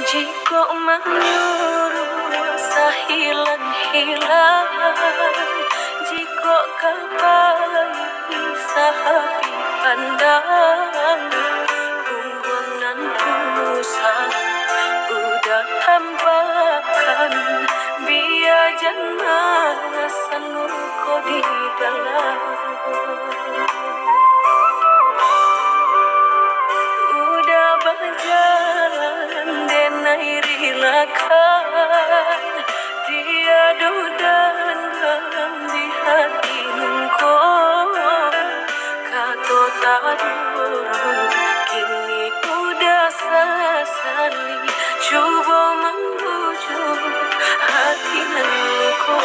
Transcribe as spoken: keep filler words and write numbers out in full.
Jikok manyuruh sahilang-hilang, jikok ka pai sahabih pandang, pungguang nan pusang udah tampakan, bia jan marasan luko di dalam. Udah bajalan denai rilakan, tiado dandam di hati nungko. Kato tadurun kini udah sasali, cubo mambujuak hati nan luko.